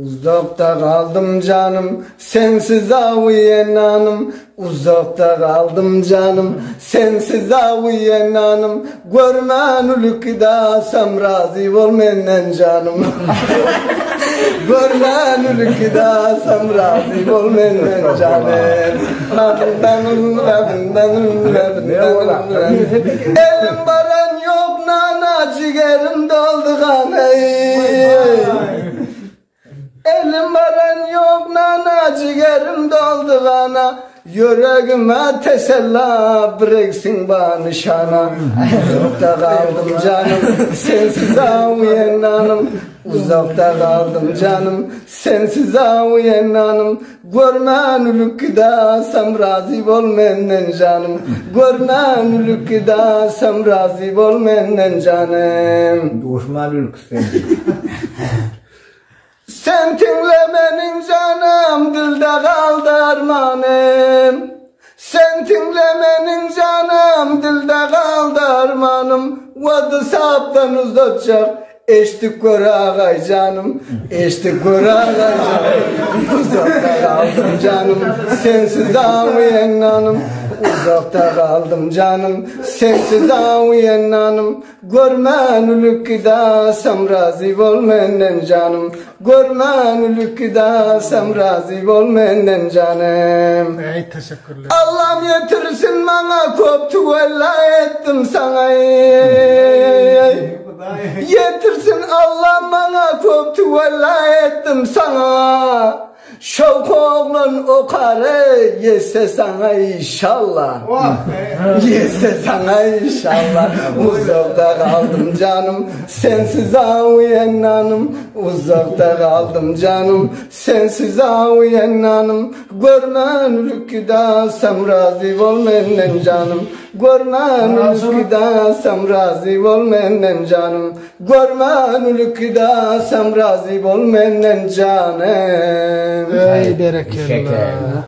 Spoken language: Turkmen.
Uzakda galdym janym, sensiz awy nanym, Uzakda galdym janym, sensiz awy nanym, Görmän ülük dasam razy bol menden janym. Görmän ülük dasam razy bol menden janym. Elim baran yok nana cigerim doldu kan ey. Elim baran yok nana cigerim doldu kana. Yüreğime tesella bıraksın bana nişana. Uzakta kaldım canım sensiz avuyenanım. Uzakta kaldım canım sensiz avuyenanım. Görmän ülük dasam razy bol menden janym. Görmän ülük dasam razy bol menden janym. Duşman ülkü sen. Sen tiňle meniň janym dilde galdy armanym. Sen tiňle meniň janym dilde galdy armanym. Wady sapdan uzatjak eşdik gör agay janym. Eşdik gör agay janym. Uzakda galdym janym sensiz awy nanym. Uzakda galdym janym sensiz awy nanym. Görmän ülük dasam razy bol menden janym. Görmän ülük dasam razy bol menden janym. Ey teşekkürler. Allah'ım yetirsin bana koptu vella ettim sana ey, ey. Yetirsin Allah bana koptu vella ettim sana. Şovk oğlun o karı yese sana inşallah. Yese sana inşallah. Uzakta kaldım canım sensiz avuyenanım. Uzakta kaldım canım sensiz avuyenanım. Görmän ülük dasam razı bol menden canım. Görmän ülük dasam razı bol menden canım. Görmän ülük dasam razı bol menden canım. Ey berekella. Şeker.